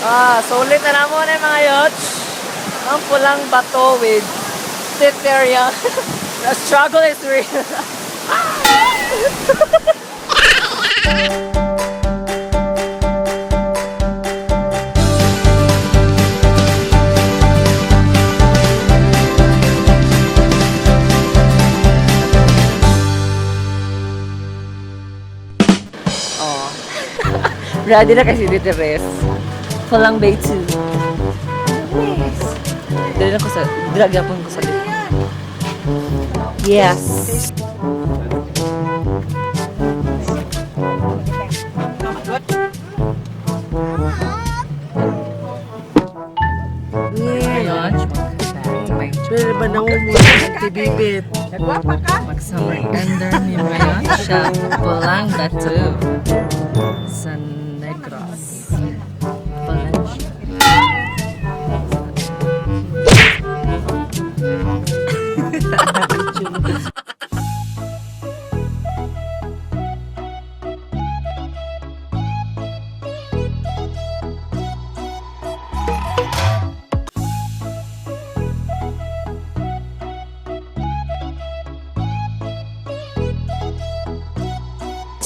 Ah, sulit na namo na, mga yots. Ang Pulang Bato with Titeria. The struggle is real. Oh. Ready na kasi dito, Res. Pulang Bay 2. Yes. Dali na ko sa, drag yapon ko sa dito. Yes. Ayun, welcome back to my Pero ba na mo tibibit? Mag-summer ender ni ngayon siya, Pulang Bato sa Negros. Valencia.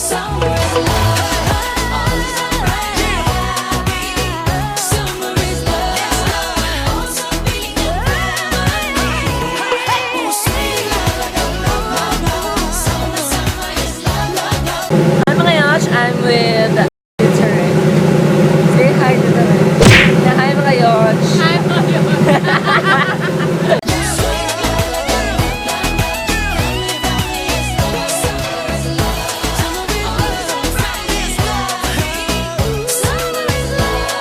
Summer is love, summer is love, also being a family. Summer, summer is love, love, love. Hi, mga yosh, I'm with Tite. Say hi to the Hi, mga yosh. Hi, mga yosh. Summer is love,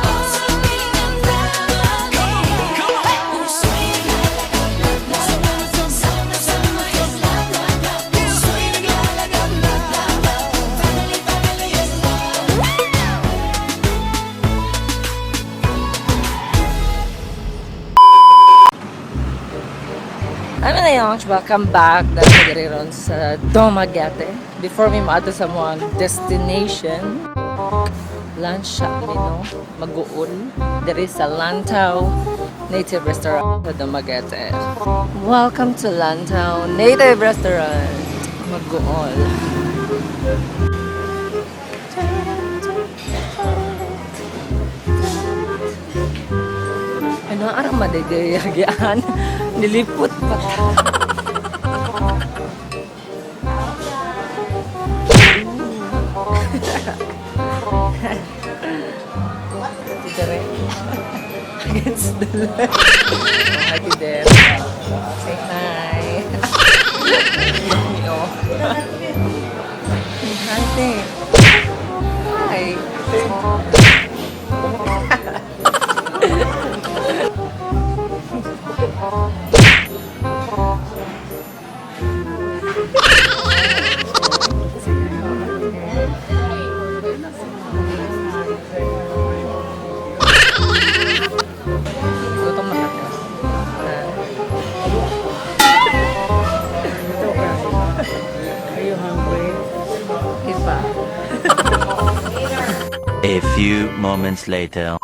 also being a family. Summer, summer is love, love, love. Family, family is love. Hi, mga yosh, welcome back. Dahil diri ron sa Dumaguete. Before mi maadto sa among destination, lunch siya mi, no? Mag-uul. Diri sa Lantaw Native Restaurant sa Dumaguete. Welcome to Lantaw Native Restaurant. Mag-uol. Ano, arang madagayagyaan. Nilipot pa. Tidere. Against the left. Hi, Tidere. Say hi. Oh. Hi, te. Hi. Gutom na ka. Ha? Are you hungry? Iba. A few moments later.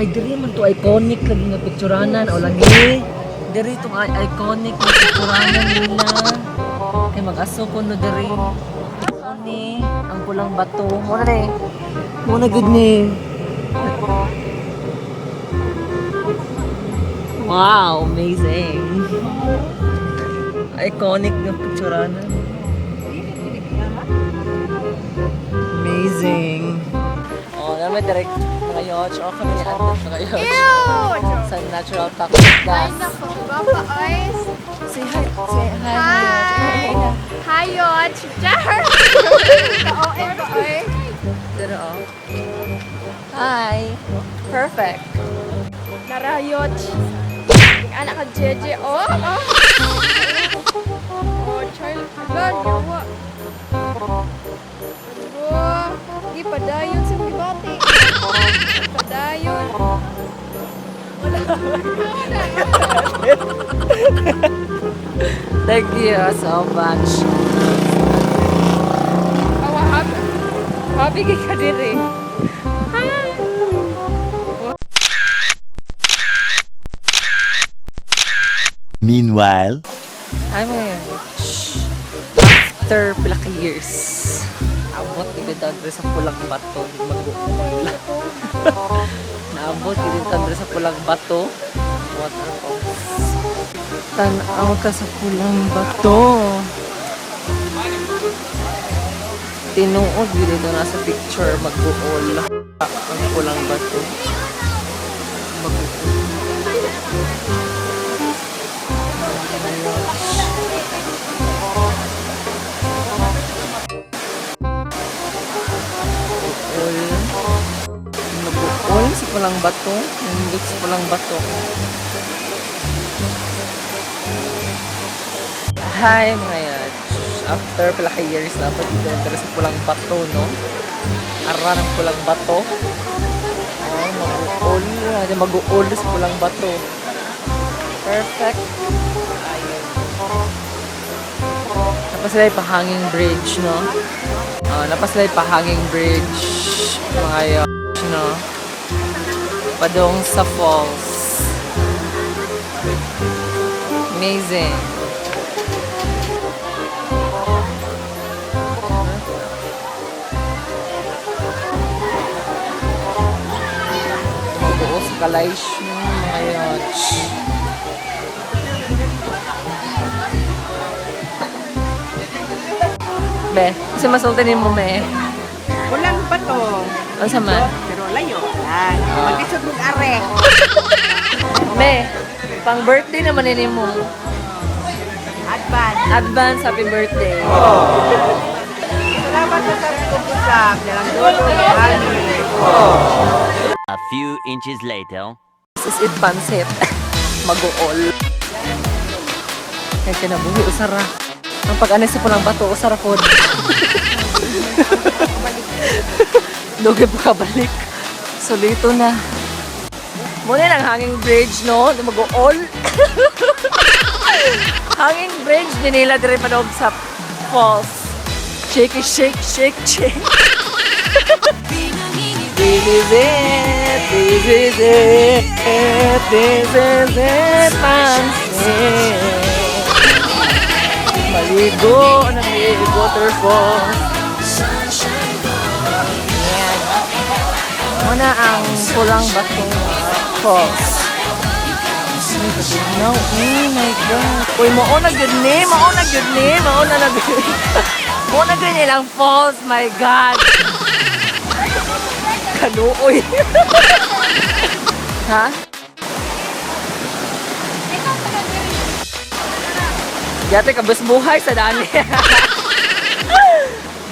Ay, diri man to iconic lagi nga picturanan o lagi. Diri tong iconic nga picturanan nila. Kay mag-aso ko no diri. Ni ang Pulang Bato. Mo na ni. Mo na gud ni. Wow, amazing. Iconic nga picturanan. Amazing. Oh, naman direct mga yacht. Oh, kami ni Ate mga yacht. Ew! Sa natural toxic Ay, gas. naku, guwapa, oys. Say hi. Say hi. Hi! Hi, Yoch! Jar! Ka-OM ka, oy. Pero oh. Hi. Perfect. Nara, Yoch. Anak ka, Jeje. Oh, oh. Oh, Charlie. Ala, yawa. Alo. Di, padayon sa gibati. Padayon. Thank you so much. Awa, happy. Happy kay ka diri. Meanwhile. Hi, mga yacht. After pila ka years, abot ni gud taon sa Pulang Bato, di mag-uul. Naabot gid taon sa Pulang Bato, waterfalls. Tan-aw ka sa Pulang Bato. Tinuod gid ito na sa picture mag-uol ang Pulang Bato. Mag-uol. Mag-uol. Mag-uol sa Pulang Bato. Nindot sa Pulang Bato. Hi mga yacht. After pala kay years na pag dito nagtara sa Pulang Bato, no? Ara ng Pulang Bato. Oh, mag-uol. Ay, mag-uol sa Pulang Bato. Perfect. Ayun. Tapos sila yung pahanging bridge, no? Ah, napas sila yung pahanging bridge, mga yacht, no? Padong sa falls. Amazing. Mabuo sa kalays no, mga yacht. Be, kasi masulti ni mo, me. Ulan pa to. Ano sa man? Pero layo lang. Maglisod mong are. Me, pang birthday naman ni mo. Advance. Advance happy birthday. Salamat sa sabi ko usap. Dalang dulo. Ani. A few inches later. This is it, pansit. Mag-uol. Kaya kinabuhi, usara. Ang pag-anay sa Pulang Bato, usara po. Dugay pa kabalik. Solito na. Muna lang hanging bridge, no? Mag-uol. Hanging bridge, dinila dire pa sa falls. Shake, shake, shake, shake. This is it, this is it, this is it, pansit. Maligo ng big waterfall. Ayan. Muna ang Pulang Bato Falls. No, oh my God. Uy, mao na gyud ni, mao na gyud ni, mao na na gyud. Mao na gyud nilang falls, my God. Kaluoy. Ha? Yate kabus buhay sa dami.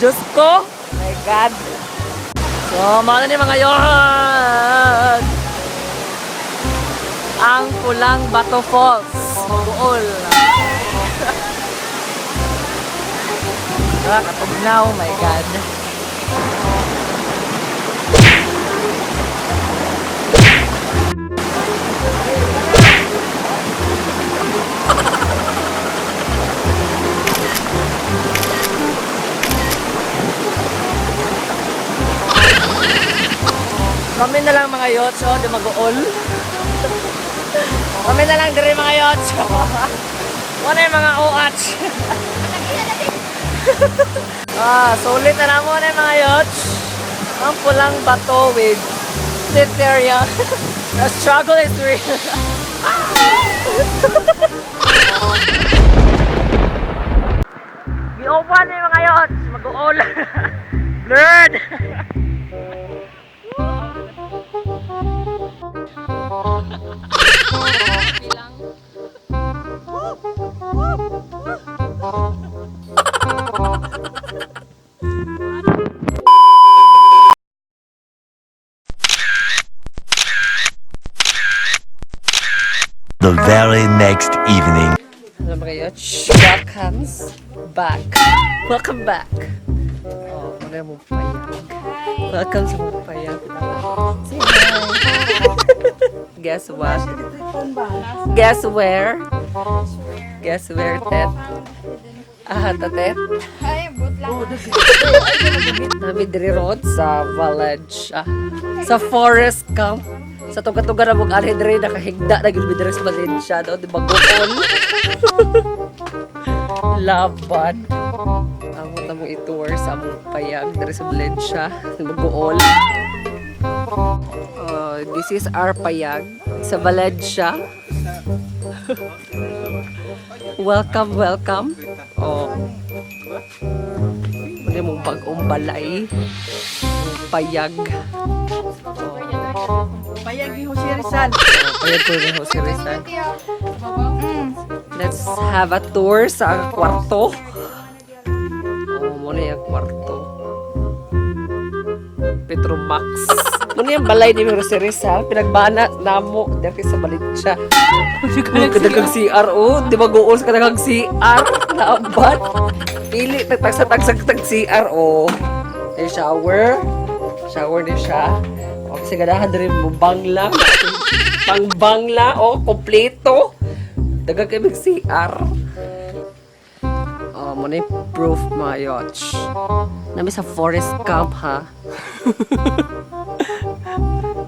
Diyos ko. My God. So, mga na ni mga yon. Ang Pulang Bato Falls. Buol. Nakakatugnaw, my God. Kami na lang mga yotso, di mag-uol. Kami na lang diri mga yotso. Wala yung mga OH. Ah, sulit na namo na yung mga yots. Ang pulang bato with diphtheria. The struggle is real. Giopan na yung mga yots. Mag-uol. Blurred. The very next evening. Hello mga yots. Welcome back. Welcome back. Oh, wala mong payag. Welcome sa mong payag. Say hi. Guess what? Guess where? Guess where, Tet? Ah, tatet? Ay, but lang. Nami diri road sa village. Ah, sa forest camp. Sa tuga-tuga na mong ari diri nakahigda na gyud mi diri sa Valencia do di ba gool. Laban. Amo ta mong i-tour sa among payag diri sa Valencia, sa Bagool. This is our payag sa Valencia. Welcome, welcome. Oh. Muna mong bagong balay. Payag. Payag ni Jose Rizal. Payag ko ni Jose Rizal. Let's have a tour sa kwarto. Oh, muna yung kwarto. Petromax. Muna yung balay ni Jose Rizal. Pinagbana namo diri sa Valencia. Kadaghang CR, oh. Di ba gool sa kadaghang CR? Naabat. Pili, tagtagsa-tagsag tag CR, oh. May shower. Shower din siya. O, kasi ganahan rin mo bangla. Pangbangla, oh, kompleto. Daghang kay CR. Oh, mo na yung proof mga yotch. Nami sa forest camp, ha?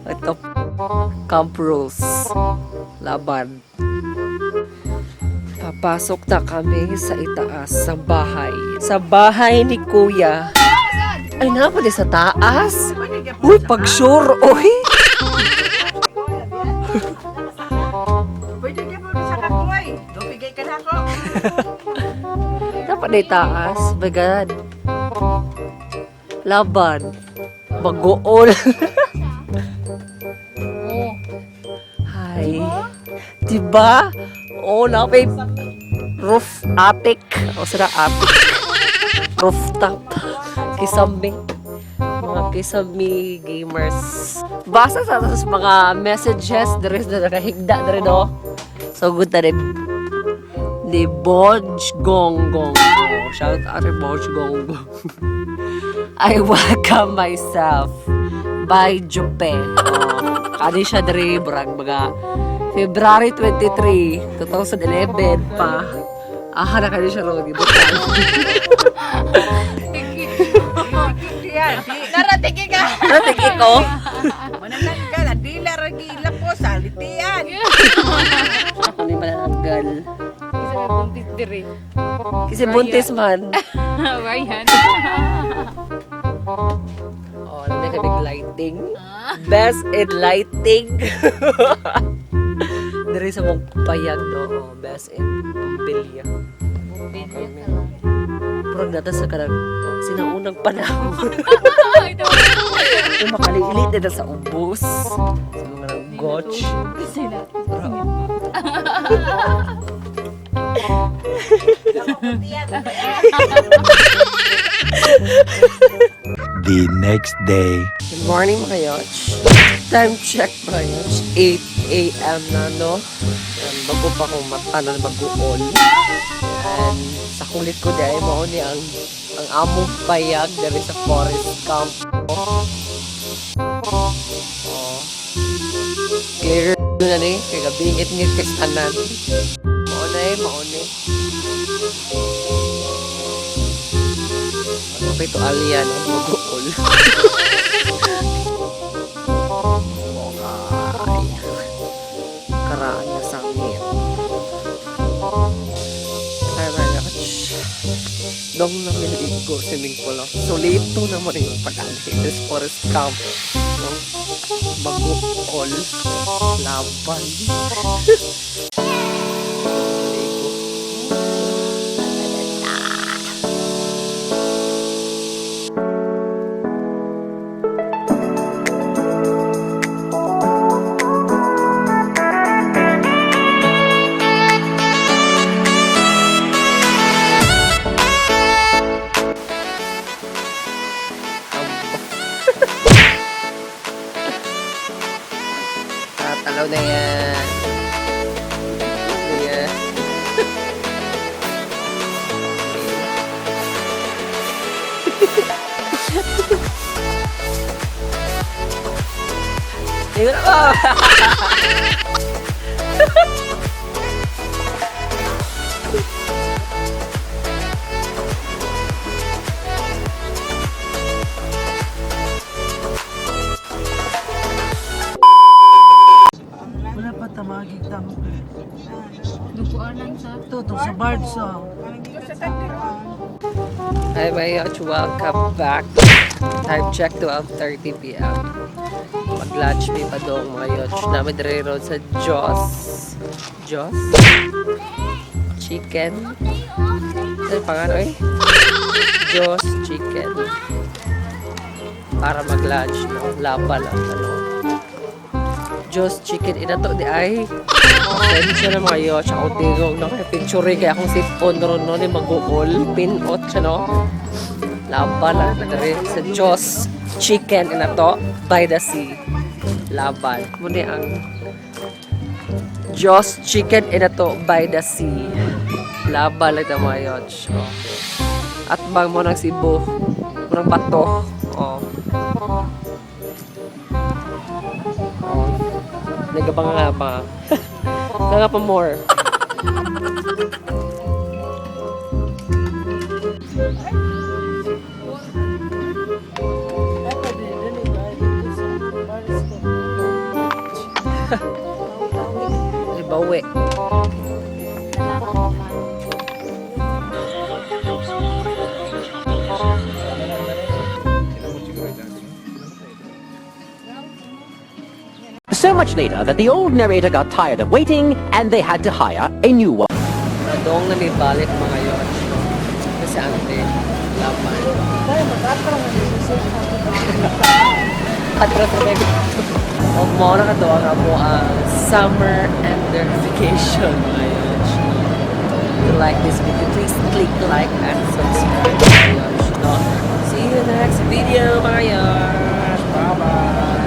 Ito, camp rules. Laban. Papasok na kami sa itaas, sa bahay. Sa bahay ni Kuya. Ay, napali sa taas. Uy, pag-sure, uy. Pwede ka po sa kakuay. Dupigay ka na ako. Dapat na itaas. My God. Laban. Bagool. Hi. Diba? Oh, napay roof attic. O sila attic. Rooftop. Kisame. Mga kisame gamers. Basta sa mga messages, there is na nakahigda na rin, oh. So good na rin ni Boj Gonggong. Oh, shout out to Boj Gonggong. I welcome myself by Jupe. Oh, kani siya diri burag mga February 23, 2011 pa. Aha na kani siya ro gibutang. Narating ka! Natig ko. Manananggal, adila ragi po sa litian. Ako ni manananggal. Isa may buntis diri. Kasi buntis man. Ryan. Oh, alam niya kaming lighting. Best in lighting. Diri sa mong payag, no? Oh, best in Bumbilya. Purag nata sa kanang sinaunang panahon. Yung makaliilit na sa ubos. Sa mga gotch. The next day. Good morning mga yoch. Time check mga yoch. 8 a.m. na no. And bago pa akong mata na baguol. And sa kulit ko dahil mao ni ang among payag diri sa forest camp. Oh. Clear na ni kay gabi ngit-ngit kay sa tanan. Mao na eh, mao ni. Ano pa ito alien ang baguol? Sierra nga summit. Ay, my gosh. Dong na miligo swimming pool. Oh. So, late naman yung pag-ali. This forest camp. No? Mag-all. Laban. Ligo. Tatalaw na yan. Ayan. Tingnan ako! Wala pa tamagig tamo. Dukuanan sa. Ito, itong sa birds, oh. Hi, my yacht. Welcome back. Time check, 12:30 p.m. Mag-lunch may pa dong mga yacht. Namin dire road sa Jos. Jos? Chicken. Ano pangalan eh? Jos Chicken. Para mag-lunch, no? Lapa lang, ano? Jos Chicken. Ina to, di ay. Pasensya na mga yacht. Ako tingog, no? Kaya picture kaya akong sipon ron, no? Ni mag-uol. Pinot siya, no? Laban lang diri sa Jos Chicken ina to by the sea. Laban. Muni ang Jos Chicken ina to by the sea. Laban lang ta mga yoch. Oh. At bang mo ng Cebu. Mo ng bato. Oh. Oh. Nagabang nga pa. Nga pa more. Ay, pwede din eh, ay, dito sa birds ko. Ay, bawi. So much later that the old narrator got tired of waiting and they had to hire a new one. Nadong na may balik mga yoch. Kasi ante, laban. Ay, mag-atro nga dito sa Atro sa meg. Og mo na kato ang amo ang summer ender vacation mga yoch. If you like this video, please click like and subscribe mga yoch. No? See you in the next video mga yoch. Bye-bye!